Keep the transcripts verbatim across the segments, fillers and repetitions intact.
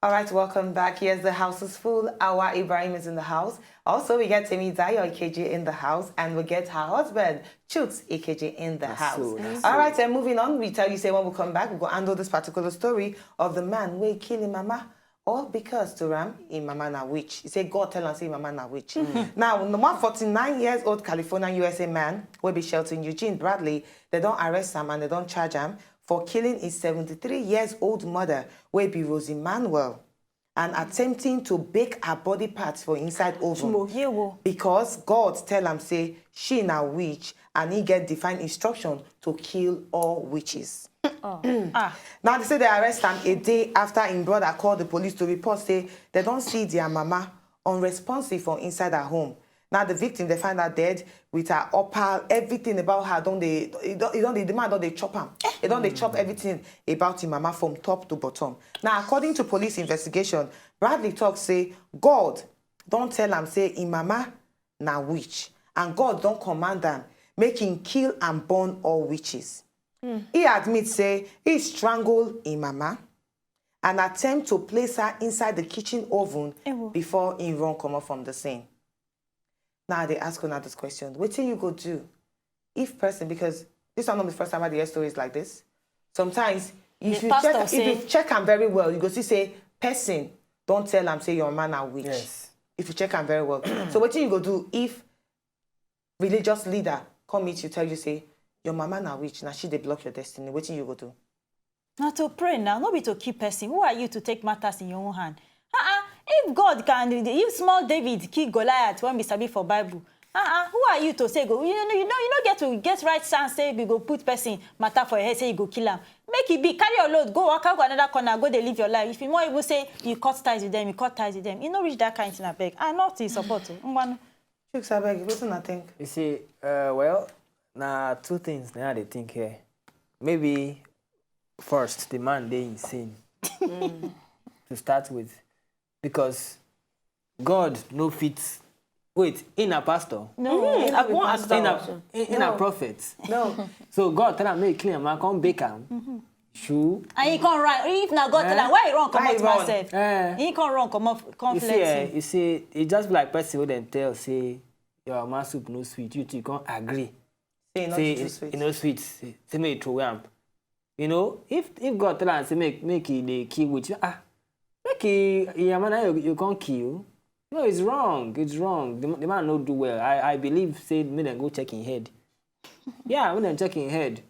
All right, welcome back. Yes, the house is full. Our Ibrahim is in the house. Also, we get Temi Dayo Ikeji in the house, and we get her husband, Chooks Ikeji, in the house. All right, and moving on, we tell you say when we come back, we go handle this particular story of the man wey kill him mama. All because to am, him mama na witch. He say God tell am say him mama na witch. Now, the one forty-nine years old California U S A man wey be Shelton Eugene Bradley, they don arrest am and they don charge am for killing his seventy-three years old mother, wey be Rosie Manuel, and attempting to bake her body parts for inside oven. Because God tell am say she na witch and he get divine instruction to kill all witches. Now they say they arrest am a day after him brother call the police to report say they don see their mama unresponsive for inside her home. Now the victim, they find her dead with her upper, everything about her don dey, e don, e don dey, the man don dey chop am. E don dey chop everything about him mama from top to bottom. Now, according to police investigation, Bradley talk say God don tell am say him mama na witch, and God don command am make him kill and burn all witches. He admit say he strangle him mama and attempt to place her inside the kitchen oven before he run comot from the scene. Now I dey ask una this question: wetin you go do if person, because this one no be the first time I dey hear stories like this. Sometimes, if you check, if you check am very well, you go see say person don tell am say your mama na witch. If you check am very well. So wetin you go do if religious leader come meet you, tell you say your mama na witch, na she dey block your destiny? Wetin you go do? Na to pray now, no be to kill person. Who are you to take matters in your own hand? Uh-uh. If God can, if small David kill Goliath, when we sabi for Bible, uh-uh, who are you to say go? You know, you know, you no get to get right chance say we go put person matter for your head, say you go kill am. Make e be, carry your load, go waka go another corner, go dey live your life. If you wan even say you cut ties with them, you cut ties with them. You no reach that kind thing, abeg. I not in support o. Ngwanu. Chooks, abeg, wetin una think? You see, uh, well, na two things na I dey think here. Maybe first, the man dey insane to start with, because God no fit. Wait, he na pastor? No. Mm, I wan ask that question. He na prophet? No. So God tell am make he clean am and come bake am. True. And he come run. If na God tell am, why he run comot himself? Eh. He come run comot, come flex. You see, eh, you see, e just be like person wey dem tell say your mama soup no sweet, you too come agree say e no sweet, say, say make you throw am. You know, if, if God tell am say make, make he dey kill witch, ah, make he, your mama na you, you come kill. No, it's wrong. It's wrong. The, the man no do well. I, I believe say make dem go check him head. Yeah, make dem check him head.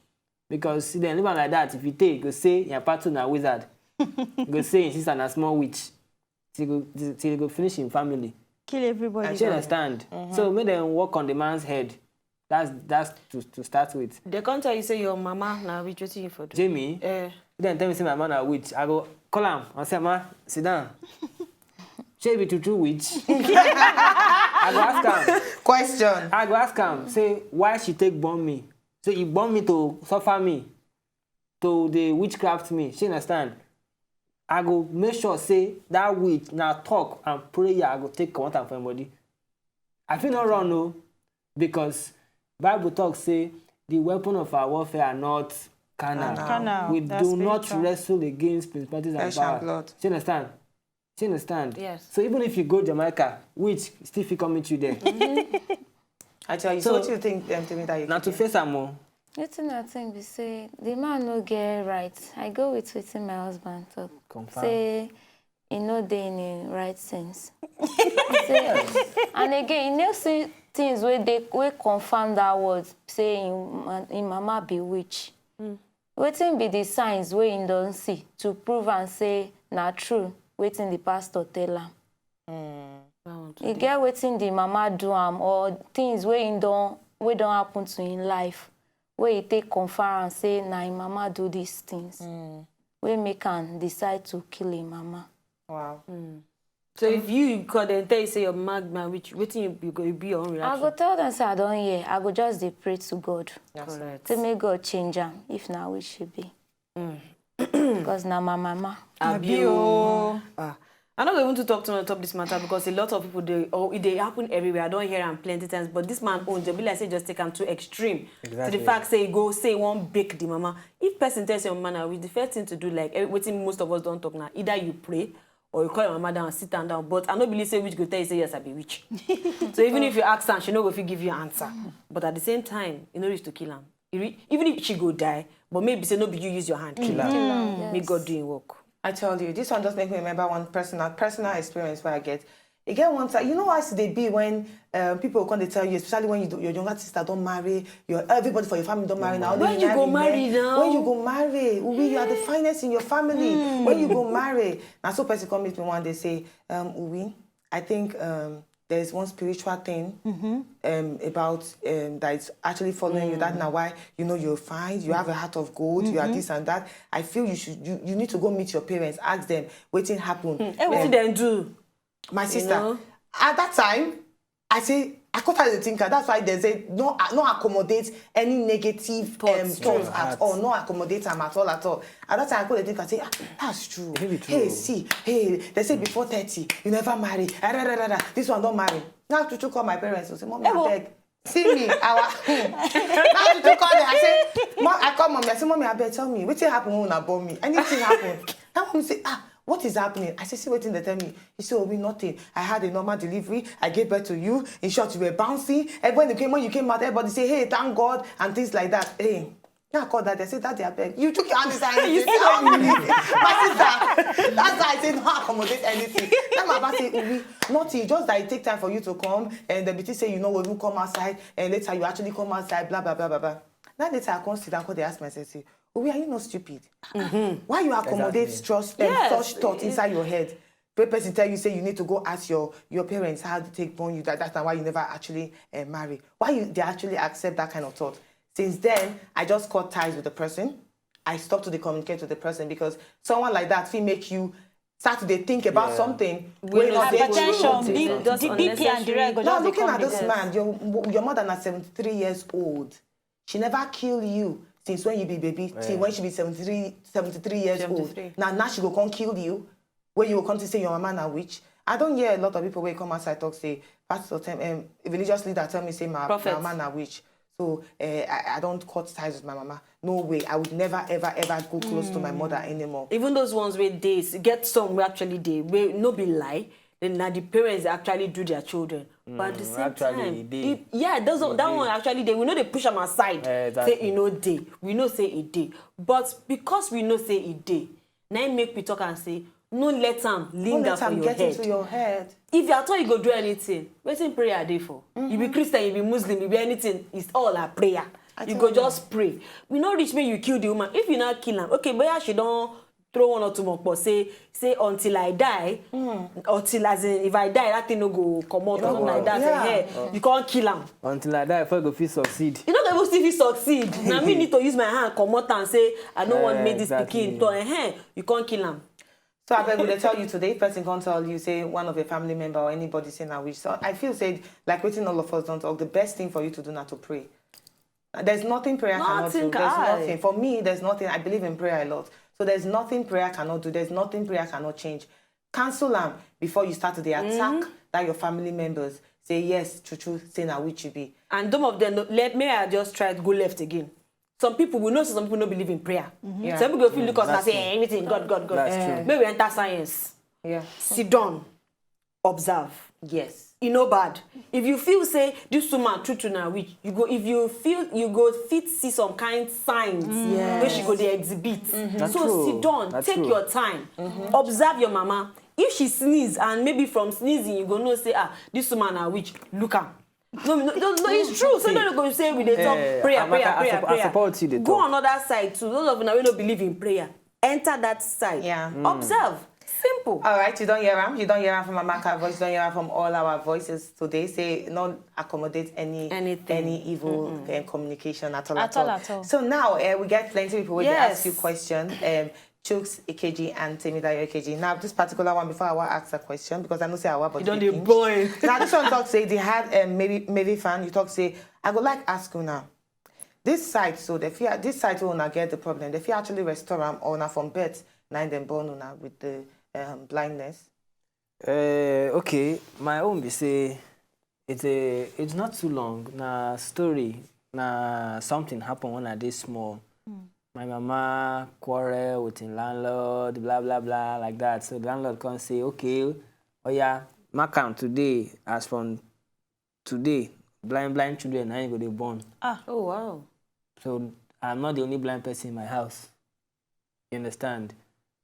Because see dem leave am like that, if you take, go say your partner na wizard. Go say him sister na small witch. Till go, till, till go finish him family. Kill everybody. You understand? So make dem work on the man's head. That's, that's to, to start with. They can't tell you say your mama na witch, wetin you for do? Jamie, eh, dem tell me say my mama na witch. I go call am and say, "Ma, sit down." She be true true witch. I go ask am. Question. I go ask am say why she take born me. So he born me to suffer me, to the witchcraft me. She understand? I go make sure say that witch na talk and prayer I go take comot am for him body. I fit not run, no, because Bible talk say the weapon of our warfare are not carnal. Carnal. We do not wrestle against principalities and powers. Flesh and blood. You understand? You understand? Yes. So even if you go Jamaica, witch still fit come meet you there. Actually, so what do you think, um, Temi, that you now to face am more? Wetin I think be say the man no get right. I go with wetin my husband talk. Confirm. Say e no dey in a right sense. Say, and again, e no see things wey dey, wey confirm that word, say him, him mama be witch. Wetin be the signs wey him don see to prove am say na true wetin the pastor tell am? E get wetin the mama do am, or things wey him don, wey don happen to him life, wey he take confirm am say na him mama do these things, wey make am decide to kill him mama. Wow. So if you call dem, tell you say your mama na witch, wetin you, you go, you be your own reaction? I go tell dem say I don hear. I go just dey pray to God. Correct. Say make God change am if na witch she be. Because na my mama. Abi o. Ah. I no go even to talk too much on top this matter because a lot of people dey, oh, e dey happen everywhere. I don hear am plenty times, but this man own, dey be like say just take am too extreme. Exactly. To the fact say e go say e wan bake the mama. If person tell say your mama na witch, the first thing to do, like, eh, wetin most of us don talk na, either you pray or you call your mama down, sit am down. But I no believe say witch go tell you say, "Yes, I be witch." So even if you ask am, she no go fit give you answer. But at the same time, e no reach to kill am. E re- even if she go die, but maybe say no be you use your hand kill am. Kill am. Make God do im work. I tell you, this one just make me remember one personal personal experience where I get. E get one time, you know as e dey be when um, people come dey tell you, especially when you do, your younger sister don marry, your everybody for your family don marry now. When you go marry now? When you go marry, Uwi, you are the finest in your family. When you go marry, na so person come meet me one day say, um, Uwi, I think um, there is one spiritual thing um, about um, that is actually following you. That na why you know you're fine. You have a heart of gold. You are this and that. I feel you should. You, you need to go meet your parents. Ask them wetin happen. Eh, wetin dem do? My sister, know? At that time, I say I come start dey think am. That's why they say no, no accommodate any negative Thoughts. um, thoughts at all. No accommodate am at all at all. At that time, I come dey think am say, "Ah, that's true. Really true. Hey, see, hey, they say before thirty, you never marry. Ah, da, da, da, da. This one don marry." Now Chuchu call my parents and say, "Mommy, Ewo. Abeg, see me." Our now Chuchu call them. I say, "Mom," I call Mommy. I say, "Mommy, Abeg, tell me wetin happen when una born me. Anything happen?" Now Mommy say, "Ah, what is happening?" I say, "See wetin they tell me." He say, "Oh, we nothing. I had a normal delivery. I gave birth to you. In short, you were bouncing. And when you came, when you came out, everybody say, 'Hey, thank God,' and things like that." Hey. Now I call that. They say, "Daddy, Abeg, you took your hand inside." You see, my sister. That's why I say no accommodate anything. Now my boss say, "Uwi, nothing. Just that it take time for you to come, and the B T say you know when you come outside, and later you actually come outside. Blah blah blah blah blah." Now later I come sit down, come dey ask myself, say, "Uwi, are you not stupid? Why you accommodate Exactly. trust and Yes, such thought it- inside your head?" When person tell you say you need to go ask your your parents how they take born you, that that's why you never actually uh, marry. Why you they actually accept that kind of thought? Since then, I just cut ties with the person. I stopped to dey communicate with the person because someone like that fit make you start to dey think about Yeah. something Wey wey no not dey suppose true. Hypertension, It B- is just the B P and the rest go unnecessary. Now just dey looking come at this dey man, your your mother na seventy-three years old. She never kill you since when you be baby till Yeah. When she be seventy-three, seventy-three years old. Seventy-three. Now now she go come kill you. When you go come to say your mama na witch. I don't hear a lot of people wey come outside talk say pastor tell um, religious leader tell me say my, my Prophet. mama na witch. So uh, I, I don't cut ties with my mama. No way. I would never ever ever go close to my mother anymore. Even those ones wey dey s- get some wey actually dey wey no be lie. Then na the parents dey actually do their children. But at the same Actually, time, e dey. it- yeah, those, that one actually dey. We no dey push am aside. Eh, exactly. Say e no dey. We know say e dey. But because we know say e dey, na im make we talk and say no let am Don't linger let for am your get head. Into your head. If you at all you go do anything, wetin prayer dey for? You be Christian, you be Muslim, you be anything, it's all a prayer. You go just pray. We no reach make you kill the woman. If you not kill am, okay, but she don throw one or two more, but say say until I die, until as in if I die, that thing no go comot or something like that. Yeah. Eh, you can't kill am. Until I die, before I go fit succeed. You no go even still fit succeed. Na me need to use my hand comot and say I no want Eh, make this exactly. pikin turn. Eh, you can't kill am. So I beg, will they tell you today? Person can't tell you, say one of your family member or anybody say na witch. So I feel said like waiting all of us don't talk. The best thing for you to do now to pray. There's nothing prayer cannot Nothing do. can- There's aye. nothing for me. There's nothing. I believe in prayer a lot. So there's nothing prayer cannot do. There's nothing prayer cannot change. Cancel am before you start to the attack that your family members say yes, true, true, say na witch you be. And some of them, no- let me I just try to go left again. Some people we know say some people no believe in prayer. Yeah. Some people go feel look us and That's say true. eh, everything God, God, God. That's Eh, true. Make we enter science. Yeah. Sit down, Yes. e no bad. If you feel say this woman true true na witch, you go if you feel you go fit see some kind signs Yes. wey she go dey exhibit. That's So true. Sit down, That's take true. Your time, observe your mama. If she sneeze and maybe from sneezing you go know say ah this woman na witch, look am. No, no, no, no, it's true. So no go say we dey talk Eh, prayer, Amaka, prayer, I prayer, sup- I prayer. support you dey Go talk. Another side too. Those of una wey no believe in prayer, enter that side. Yeah. Observe. Simple. All right, you don't hear him. You don't hear him from Amaka voice. You don't hear him from all our voices today. Say not accommodate any Anything. any evil um, communication at all. At all, at all. So now uh, we get plenty of people wey dey Yes. Ask you question. Um, Chooks Ikeji and Temidayo Ikeji. Now this particular one before I want ask a question because I know say I want You don dey boil. Now this one talk say they had um, maybe maybe fan. You talk say I go like ask you now. This side so the fear this side wey una get the problem. The fear actually restore am or na from birth na im dem born una with the um, blindness. Uh, okay, my own be say it's a it's not too long. Na story, na something happen when I dey small. my mama quarrel with him landlord, blah blah blah, like that. So the landlord come say, "Okay, oh yeah, mark am today. As from today, blind blind children na im go dey born." Oh wow. So I'm not the only blind person in my house. You understand?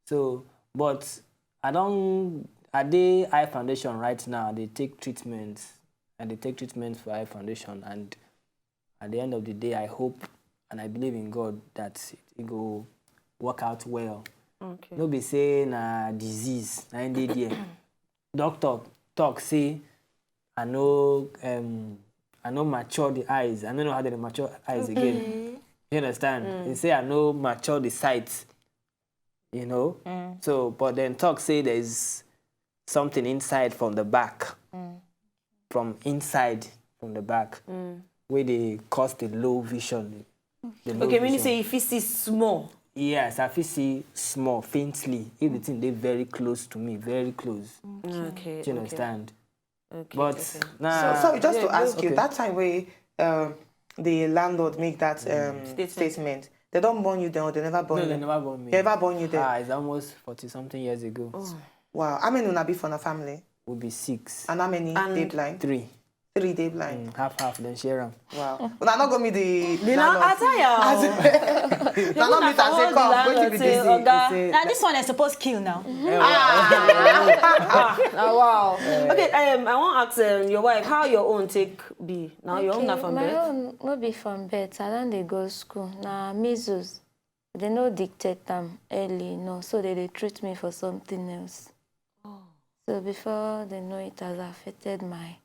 So, but I don't. I dey Eye Foundation right now. I dey take treatment. I dey take treatment for Eye Foundation, and at the end of the day, I hope and I believe in God that it go work out well. Okay. No be say na disease na im dey there. Doctor talk say I no um I no mature the eyes. I no know how to mature eyes again. You understand? He say I no mature the sight. You know. So, but then talk say there's something inside from the back, from inside from the back, where they cause the low vision. The low Okay, meaning vision. Say if you see small. Yes, I fit see small, faintly. If the thing dey very close to me, very close. Okay. Do you understand? Okay. But Okay. nah. So, sorry, just to Yeah, ask you, okay. That time where um, the landlord make that um, Statement. statement, they don't born you then or they never born No, you? they never born me. They never born you then? Ah, it's almost forty something years ago. Wow. How many una be for the family? Will be six. And how many And- dey blind? Three. Three dey blind. Mm, half half, then share am. Wow. Una not go meet the The now landlord. Attire. Una not meet and say come. Wetin be this? Oga. Now this one is supposed to kill now. Ah, wow. Okay, um, I want to ask um, your wife how your own take be. Now your own na Okay, from my birth. Own no be from birth. I don dey go school. Na measles. They no dictate am early, no. So they dey treat me for something else. So before they know it has affected my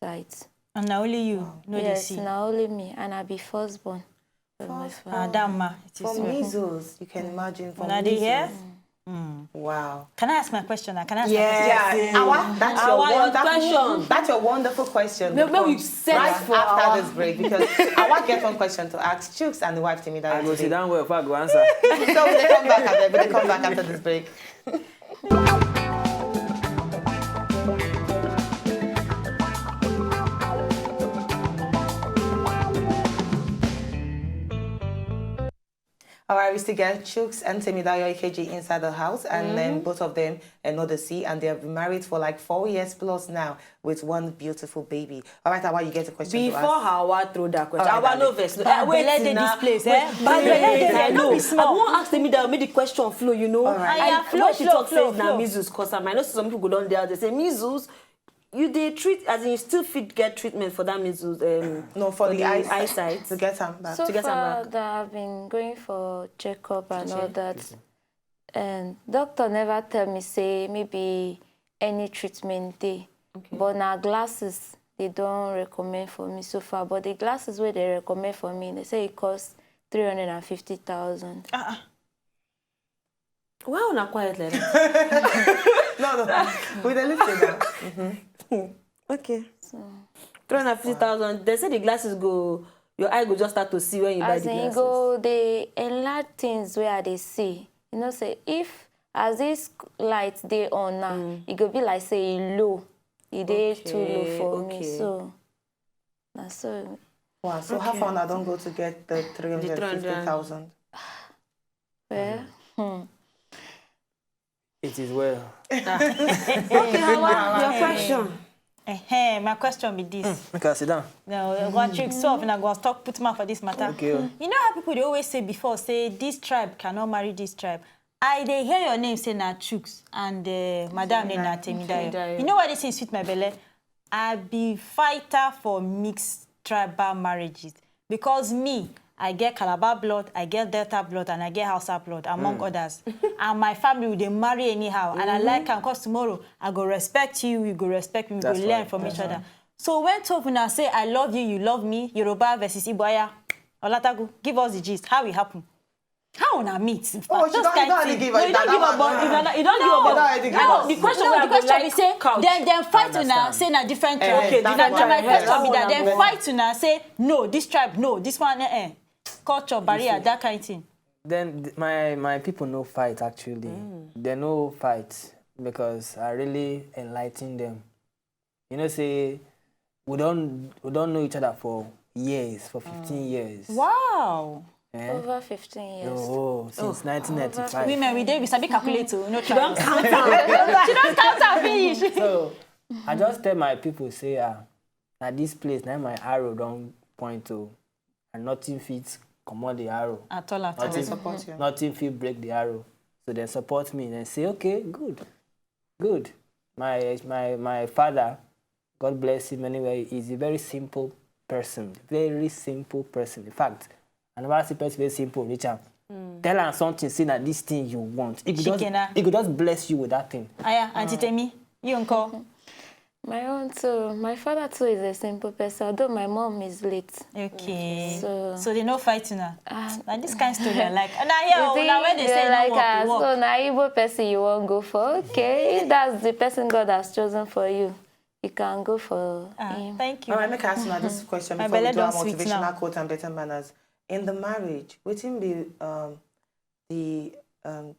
sight. And na only you no dey Yes, see. Na only me, and I be firstborn. For my First- Ah, family. That ma, it is For well. Measles, you can imagine. For Una dey hear? measles. Mm. Wow. Can I ask my question now? Can I ask Yes. my question? Yeah, Awa, that's your Awa, your wonderful question. That's your wonderful question. Make- make we Comes set right for after Awa. This break because Awa get one question to ask Chuks and the wife Temidayo I go today. Sit down well before I go answer. So we dey come back. Abeg, we dey come back after this break. All right, we still get Chuks and Temidayo Ikeji inside the house, and then both of them are not the sea, and they have been married for like four years plus now with one beautiful baby. All right, Awa, you get a question to Before ask. Hawa throw that question, All right, Awa no darling. Vex. No, Bad eh, wait belle dey now. This place, Wait, eh? Bad belle dey this. I No know. be I small. won't ask Temidayo make the question flow. You know. All right. I, Yeah, I, flow, when she flow, talk flow, says now flow. Measles cause am. I know some people go down there. They say measles. You dey treat as in you still fit get treatment for that measles. Um, No, for the eyes- eyesight. To get am back. So To get am far, back. that I've been going for checkup and all that, and doctor never tell me say maybe any treatment dey. But na glasses they don't recommend for me so far. But the glasses where they recommend for me, they say it costs three hundred and fifty thousand. Why una quiet like that? No, no, we dey listen now. Okay. Three hundred fifty thousand. They say the glasses go. Your eye go just start to see when you buy As the in, glasses. Go they enlarge things where they see. You know, say if as this light dey on now, it go be like say e low. E dey too low Okay, for me. Okay. So na so. Wow, so how far una don go to get the three hundred fifty thousand? Well, hmm. It is well. Okay, Hawa, your question. Eh, my question be this. Make I sit down. Now, one trick solve, and I go stop put mouth for this matter. Okay. You know how people they always say before, say this tribe cannot marry this tribe. I dey hear your name say na Chuks and uh, Madam name na Temidayo. Temidayo. You know why this thing sweet my belly? I be fighter for mixed tribal marriages because me, I get Calabar blood, I get Delta blood, and I get Hausa blood, among others. And my family, they marry anyhow, and I like am because tomorrow I go respect you, you go respect me, we That's go learn right. From each other. So when two of una say I love you, you love me, Yoruba versus Igbo, aya, Olatagu, give us the gist. How it happen? How una meet? In fact, Oh, she those don't- kind don't thing. give No, us you that don't give one. up, but if you don't, you don't No, give don't up. give No, us. the question, No, the I go question like be say, couch. then then fight una, Understand. say na different Eh, tribe. okay, Na different na my tribe. question be that. Then Understand. Fight una, say no, this tribe, no, this one, eh, eh. Culture barrier, that kind thing. Then th- my my people no fight actually. They no fight because I really enlighten them. You know, say we don't we don't know each other for years, for fifteen years. Wow. Eh? Over fifteen years. Oh, since nineteen ninety-five. Women, we dey we sabi calculate o. No, she don count am. She don count am finish. So I just tell my people say, ah, na this place na my arrow don point to, and nothing fit comot the arrow. At all, at Nothing, all. Support you. Nothing fit break the arrow. So they support me. They say, okay, good, good. My my my father, God bless him anyway, is a very simple person, very simple person. In fact, I never see person very simple, Richard. Tell am something, say na this thing you want. It could just, Shikena. It could just bless you with that thing. Aya, Auntie Temi, you nko? My own too. My father too is a simple person, although my mom is late. Okay. So- So they no fight una. Ah. Na this kind story I like. And I hear You una when they think say like no her. work, So work. na Igbo person you wan go for? Okay, if that's the person God has chosen for you, you can go for Ah, him. thank you. All right, make I ask you now this question My before we belly do our don sweet motivational now. Quote and better manners. In the marriage, wetin be um, the um,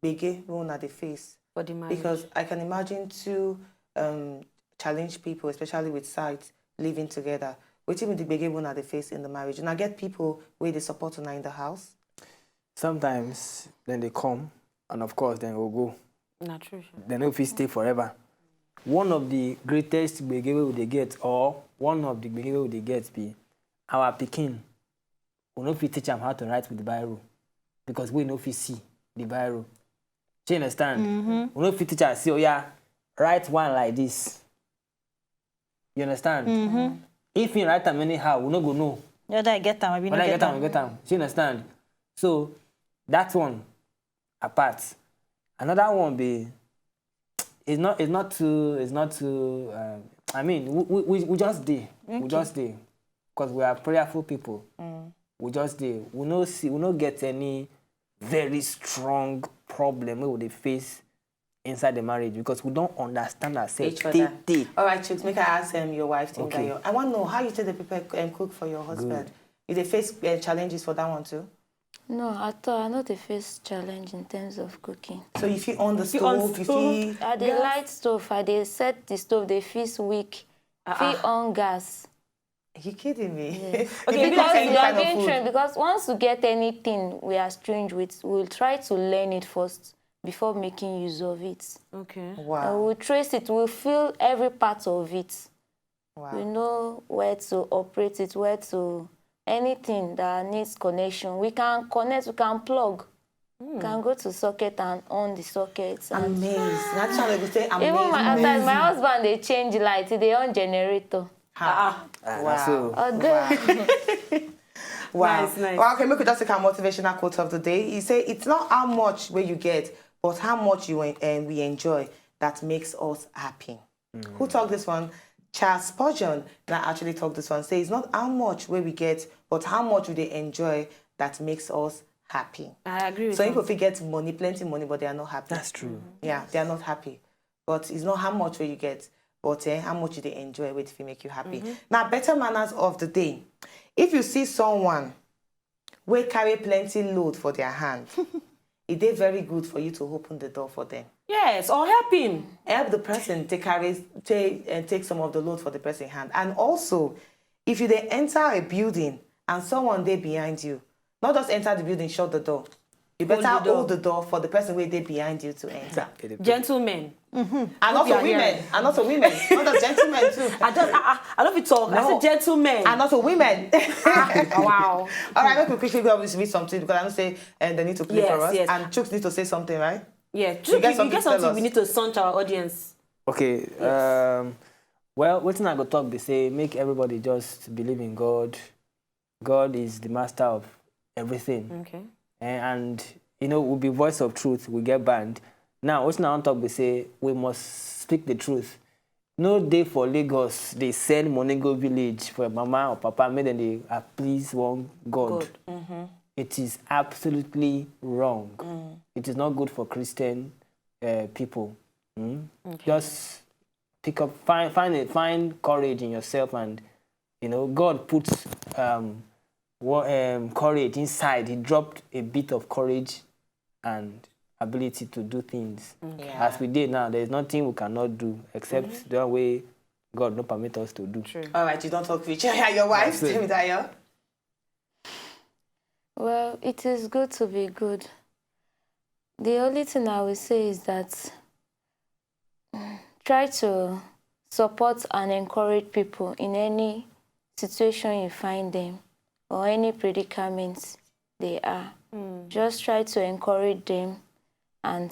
gbege wey una dey face? For the marriage. Because I can imagine two um, challenged people, especially with sight, living together. Wetin be the gbege wey una dey face in the marriage? Una get people wey dey support una in the house? Sometimes then they come, and of course then go go. Na true. Sha. They no fit stay forever. One of the greatest gbege wey we dey get, or one of the gbege wey we dey get be our pikin. We no fit teach am how to write with the biro because we no fit see the biro. Do you understand? We no fit teach am say, oh yeah, write one like this. You understand? If you write am anyhow, we no go know. The other I get am, I be no When I get get am, am. we get am. Do you understand? So that one apart. Another one be, it's not, it's not too, it's not too. Um, I mean, we, we, we- we just dey, we just dey, because we are prayerful people. We just dey. We no see, we no get any very strong problem wey we dey face inside the marriage because we don understand ourselves. Each other. Tey, tey. All right, Chooks, make I ask um, your wife, Team Okay. Dayo. I want to know how you take the prepare and cook for your husband. You dey face uh, challenges for that one too? No, at all. I no dey face challenge in terms of cooking. So you fit on the Fit on stove, you stove. fit. I dey light stove. I dey set the stove. Dey fix wick. Fit on gas. Are you kidding me? Okay, You be cook like any Because you are kind of being food? trained. Because once you get anything we are strange with, we'll try to learn it first before making use of it. Okay. And Wow. we'll trace it. We'll feel every part of it. We Wow. know where to operate it, where to anything that needs connection. We can connect. We can plug. We can go to socket and on the socket. And Amazed. That's how I go say amazed. Even my, at times, my husband dey change light. He dey on generator. Ha. Ah, Wow. so Although Wow. Nice, nice. Well, okay, make we just take our motivational quote of the day. He say, it's not how much where you get, but how much you en- and we enjoy that makes us happy. Who talk this one? Charles Spurgeon that actually talk this one. Say it's not how much where we get, but how much we dey enjoy that makes us happy. I agree with Some you. People fit get money, plenty money, but they are not happy. That's true. Yeah, they are not happy. But it's not how much where you get, but eh, how much you dey enjoy wey fit make you happy. Now, better manners of the day. If you see someone wey carry plenty load for their hand, e dey very good for you to open the door for them. Yes, or help him. Help the person take carry take and take some of the load for the person hand. And also, if you dey enter a building and someone dey behind you, not just enter the building, shut the door. You better Hold the door. Hold the door for the person wey dey behind you to enter. Gentlemen. And also you are women. Hearing. And also women. Not just gentlemen too. I just, I, I, I love you talk. I No. said gentlemen. And also women. Wow. All right, let me quickly go with, with something because I don't say and they need to play Yes, for us. Yes. And Chooks need to say something, right? Yeah, You Chooks, get you, something get to tell something us? We need to sound to our audience. Okay. Um, well, wetin I go talk be say make everybody just believe in God. God is the master of everything. Okay. Eh, and you know, we be voice of truth, we get banned. Now, wetin I wan talk be say we must speak the truth. No dey for Lagos, they send money go village for mama or papa, make them dey appease one God. It is absolutely wrong. It is not good for Christian uh, people. Mm? Just pick up, find, find, a, find courage in yourself, and you know God puts um, what, um, courage inside. He dropped a bit of courage and ability to do things. Yeah. As we did now, there is nothing we cannot do except the way God no permit us to do. True. All right, you don't talk with your wife. That's it. Tell me that, yeah. Well, it is good to be good. The only thing I will say is that try to support and encourage people in any situation you find them or any predicament they are. Just try to encourage them and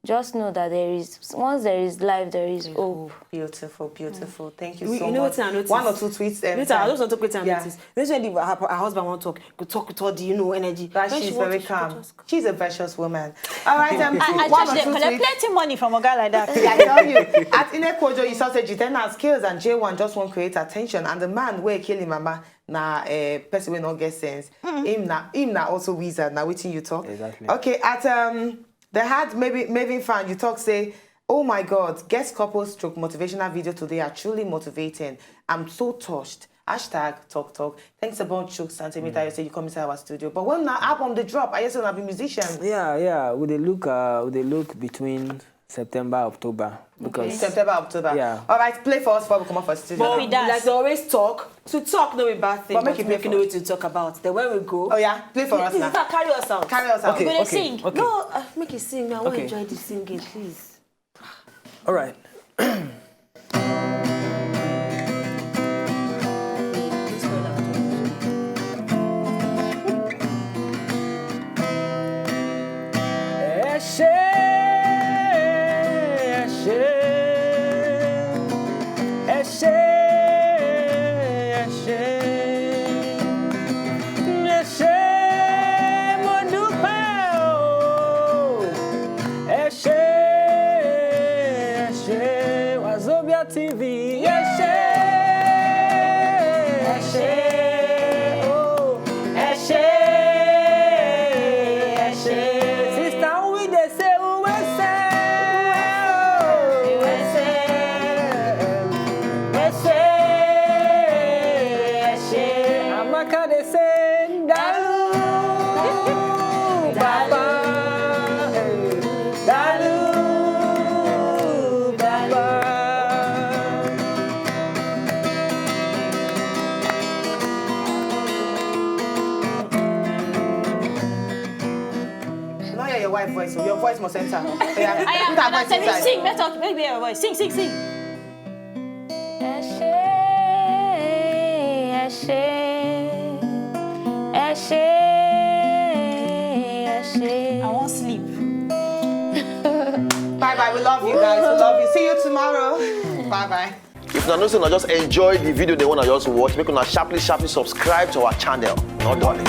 just know that there is, once there is life, there is hope. Beautiful, beautiful. Thank you You- so you know much. What I noticed? One or two tweets. Um, Later, I just want to quick yeah. Notice. This when the, her, her husband want talk, go talk with all the you know energy. But When she's she want very to, she go calm. Just... She's a virtuous woman. All right, um, I, I one just or dey two collect tweets. Plenty money from a guy like that. Yeah, I tell you. At Inekojo, you saw say Jiten and Skills and J one just won't create attention, and the man wey kill him mama na uh, person wey no get sense. Him na him na also wizard. Na wetin you talk. Exactly. Okay, at um, the hard maybe Maven fan, you talk say, "Oh my God, guest couple stroke motivational video today are truly motivating. I'm so touched." Hashtag talk talk. Thanks about Chuck Santimita. You say you come inside our studio, but when the album dey drop, I say una be musicians. Yeah, yeah. We dey look, uh, we dey look between September, October because September, October. Yeah. All right, play for us before we come off for studio. But we dance. Like they always talk, to talk no be bad thing. But make But it make play you know for what to talk about. Then when we go, Oh yeah, play for us this now. Is that carry us out. Carry us out. You Okay, gonna okay, sing? okay. No, uh, make it sing. I want Okay. Enjoy the singing, please. All right. Ẹ ṣé, ẹ ṣé, ẹ ṣé, ẹ ṣé, ẹ ṣé, mo dúpẹ́ o. Ẹ ṣé, ẹ ṣé, Wazobia T V. Ẹ ṣé, ẹ ṣé, o, ẹ ṣé, ẹ ṣé. Sister, we dey say, we say, we say, we say, ẹ ṣé. Amaka dey say, Dalu, Baba, eh, Dalu, Baba. No hear your wife voice. Your voice must enter. Yeah. I am. Put her And I voice said, inside. Sing, let us, baby, your voice. Sing, sing, sing. Ẹ ṣé, ẹ ṣé, ẹ ṣé, ẹ ṣé. I won't sleep. Bye bye. We love you guys. We love you. See you tomorrow. Bye bye. If una know say una just enjoy the video, they wanna just watch, make una sharply, sharply subscribe to our channel. No darling.